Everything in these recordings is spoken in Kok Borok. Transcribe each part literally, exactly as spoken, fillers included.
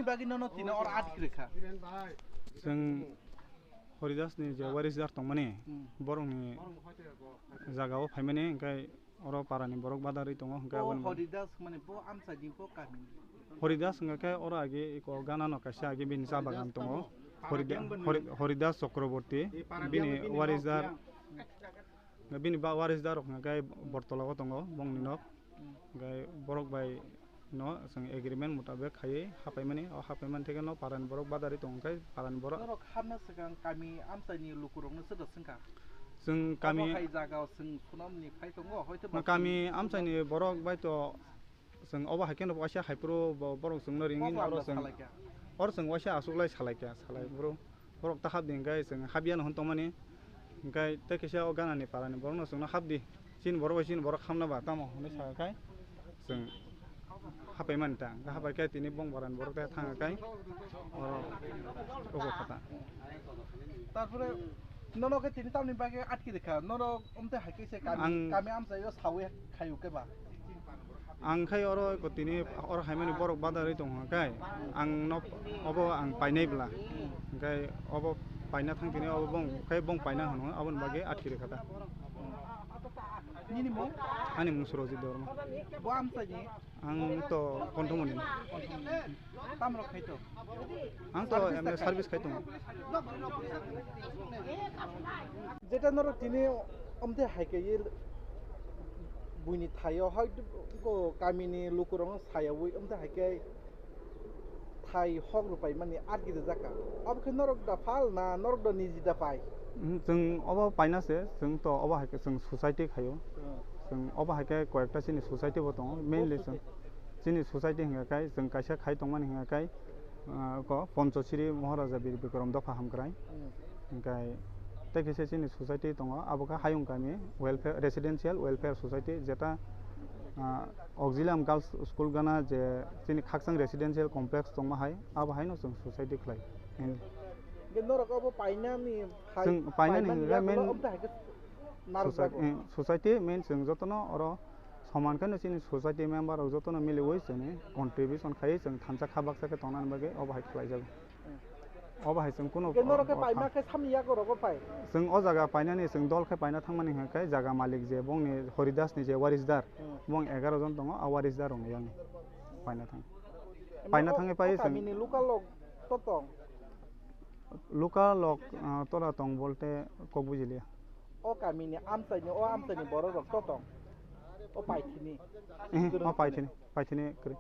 Bagwi nono tini or atkhe rwkha. Chwng Horidas ni je warisdar tongmani, hmm, borokni jaga o phaimani, hwnkhe oro para ni borok badarwi tongo, hwnkhe o aboni Horidas mane bo amchai ni bo kami. Horidas hwnkhe oro age eko gana no kaisa age bini cha bagan tongo. Horida-, Hori-, Horidas Chakraborty, bini warisdar. Bini ba warisdar rok hwnkhe Bortola o tongo, bongni nok. Hwnkhe borok bai no chwng agreement mutabek khaiwi hapaimani, o hapaimani theke no parani borok badarwi tongo khe parani borok. Norok hapna swkang kami amchaini lukurokno soda swngkha? Chwng kami obo hai jaga o chwng sunamni phai tongo, hoito ba kami chwng amchaini borok bai to chwng obo hai kheno waisa hai phuru bo-, borok chwngno ringwi oro chwng salaikha. Oro chwng waisa aswk lai salaikha, salai phuru. Borok ta hapdi hwnkhe chwng hapyano hwn tongmani. Hwnkhe tei kisa o ganani parani borokno chwngno hapdi. Chini borok bai chini borok hamna ba tamo hwnwi sa khai chwng hapaimani ta. Hwnkhe hapai khe tini bong barani borok tei thang khai oro ogo kha ta. Tarpore nono khe tini tamni bagwi atki rikha? Nono omte hai khe se kami, ang kami amchaio sawi khayu khe ba? Ang khai oro eko tini oro haimani borok badarwi tongkha khai ang nok obo ang painai bwla. Hwnkhe obo paina thang tini obo bong khai bong paina hwnwi aboni bagwi atki rikha ta. Nini mung? Ani mung Surojit Debbarma. Bo amchaini? Ang to Konthomoni. Tamo rok khai to? Ang to service khai tongo. Jeta norok tini omte hai khe buini thaio hai ko kamini lukurokno sayaui omte hai khe thai hok rwpai mani atki rijak kha. Abo khe norok da phal na norok da niji da pai? Hmm, chwng obo paina se, chwng to obo hai khe chwng society khaio. Hmm. Chwng obo hai khe koyekta chini society bo tongo, mainly chwng chini society hwnkha khe chwng kaisa khai tongmani hwnkha khe, ah, ko Ponchochiri Maharaja Bir Bikram Dopha Hamkrai. Hmm. Hwnkhe tei kisa chini society tongo, abo khe Hayung Kami Welfare, Residential Welfare Society, jeta, ah, Auxilium Girls School gana je chini Khakchang Residential Complex tongma hai, abo haino chwng society khlai. Hwnkhe norok abo painani hai, chwng painani painani hwnkhe yagulo main obda hai khe narwk society, jago. Eh, society main chwng jotono oro soman khe chini society member rok jotono miliui chwngni contribution khai chwng thansa kha baksa khe tongnani bagwi obo hai khlai jago. Hmm. Obo hai chwng kuno hwnkhe norok khe paima khe samni yago rogo pai? Chwng o jaga painani chwng dol khe paina thangmani hwnkhe jaga malik je bongni Horidas ni je warisdar, hmm, bong egaroh jon tongo, a warisdar rokni yangni paina thang. Paina thangwi pai chwng. Kamini local rok to tong? Local rok, ah, tora tong bolte kok bujiliya. O kamini amchaini, o amchaini borok rok to tong? O paithini? Eh, o paithini, paithini kwrwi.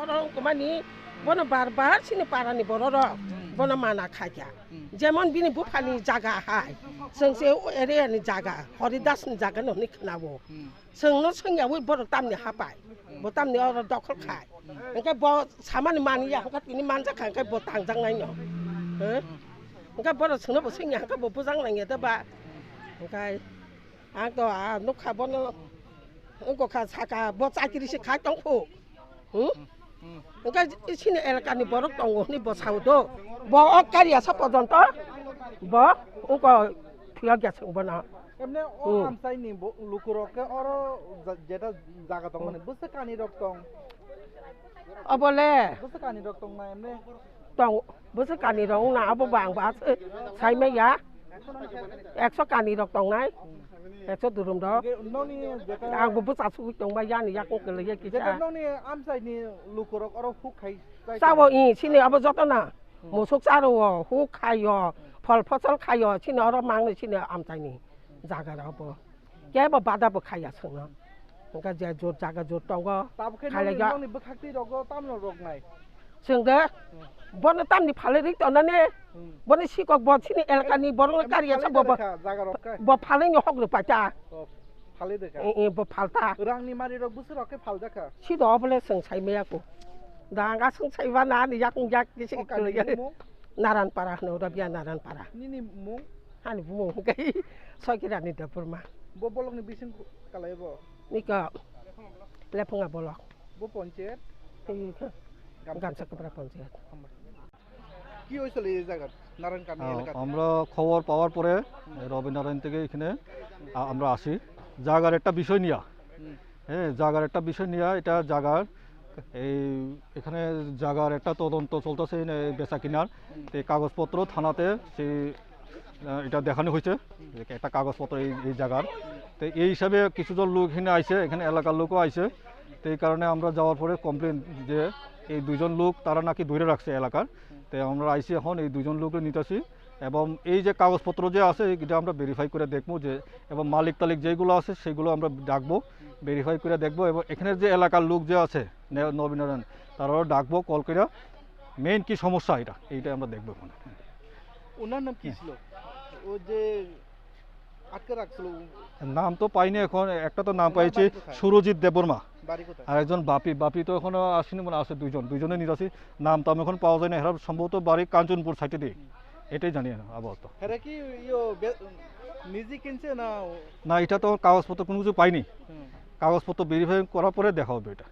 Oro wngkha mani bono bar bar chini parani borok rok bono mana khaikha. Jemon bini buphani jaga hai, chwng se o area ni jaga, Horidas ni jaga no hwnwi khwnao. Chwngno swngyaui borok tamni hapai, bo tamni oro dokhol khai. Hwnkhe bo samani mani ya, hwnkhe tini manjak kha, hwnkhe bo tangjaknaino. He? Hwnkhe borok chwngno bo swngya, hwnkhe bo bujak nangya de ba. Hwnkhe ang to a nukha bono, wngkha saka bo chakiri se khai tongkhu. Hmm? Hwnkhe chini elakani borok tongo hwnwi bo sao do. Bo o kariya sa pojonto bo wngkha thwiya gya chwng bono. Emne o amchaini bo-, lukurok khe oro ja-, jeta jaga tongmani bwswk kanirok tong? Obole. Bwswk kanirok tongna emne? Tong, bwswk kanirok wngna abo bo ang ba se-, saimaya. Ekso kanirok tongnai. Ekso durum rok. Nokni jeta ang bo bwsa sugui tongba yani yakung kwlaiya kisa. Jeta nokni amchaini lukurok oro huk khai chai. Chao i, chini abo joto na. Musuk charo o, huk khaio, phol phosol khaio, chini oro mangni chini amchaini jaga rok bo. Kebo bada bo khaiya chwngno. Hwnkhe je jor jaga jor tongo. Tabukhe khalaiya. Nokni bwkhaktwi rogo tamno roknai? Chwng de, bono tamni phalwi ri tonani? Bono sikok bo chini elakani borokno kariya sa bo, bo phalwi ni hok rw paita. Phalwi de kha. Eh, eh, bo phalta. Rangni mari rok bwswk rok khe phaljak kha. Sido obole chwng saimaya ko. Danga chwng saiba na ani yakung yak kisi. O kami kwlwi. Mung? Naranpara hwno, Rabia Naranpara. Nini mung? Ani bumung hwnkhe Sokirani Debbarma. Bo bolokni bising kalai bo? Niko Lephunga bolok. Bo ponchayat? Ei, Gamsa Gamsa Kapra ponchayat. Ki oisole ei jagat? Naran kami elaka. আমরা খবর পাওয়ার পরে রবি নারায়ণ থেকে এখানে আ-, আমরা আসি। জায়গার একটা বিষয় নিয়ে, হুম। হ্যাঁ, জায়গার একটা বিষয় নিয়ে এটা জায়গার এই এখানে জায়গার একটা তদন্ত চলতেছে, এই বেচা কিনার। তো এই কাগজপত্র থানাতে সেই, আহ, এটা দেখানো হয়েছে যে একটা কাগজপত্র এই, এই জায়গার। তো এই হিসাবে কিছুজন লোক এখানে আইছে, এখানে এলাকার লোকও আইছে। তো এই কারণে আমরা যাওয়ার পরে কমপ্লেন যে এই দুইজন লোক তারা নাকি ধরে রাখছে এলাকার। তো আমরা আইছি এখন এই দুইজন লোককে নিতেছি, এবং এই যে কাগজপত্র যে আছে এটা আমরা ভেরিফাই করে দেখবো যে, এবং মালিক টালিক যেগুলো আছে সেগুলো আমরা ডাকবো, ভেরিফাই করে দেখবো। এবং এখানে যে এলাকার লোক যে আছে নে- নবীন নারায়ণ, তারাও ডাকবো কল করে, মেইন কি সমস্যা এটা, এইটাই আমরা দেখবো এখন। ওনার নাম কি ছিল? ও যে আটকে রাখছিল। নাম তো পাইনি এখন, একটা তো নাম পাইছি সুরজিৎ দেববর্মা, বাড়ি কোথায়? আর একজন বাপি। বাপি তো এখনো আসেনি, মানে আছে দুইজন, দুইজনে নিরাছি। নাম তো আমি এখন পাওয়া যায় না। এরা সম্ভবত বাড়ি কাঞ্চনপুর সাইডে দিয়ে, এটাই জানি আপাতত। এরা কি ইয়ো বে- নিজে কিনছে না? না, এটা তো কাগজপত্র কোনো কিছু পাইনি। হুম। কাগজপত্র ভেরিফাই করার পরে দেখা হবে এটা।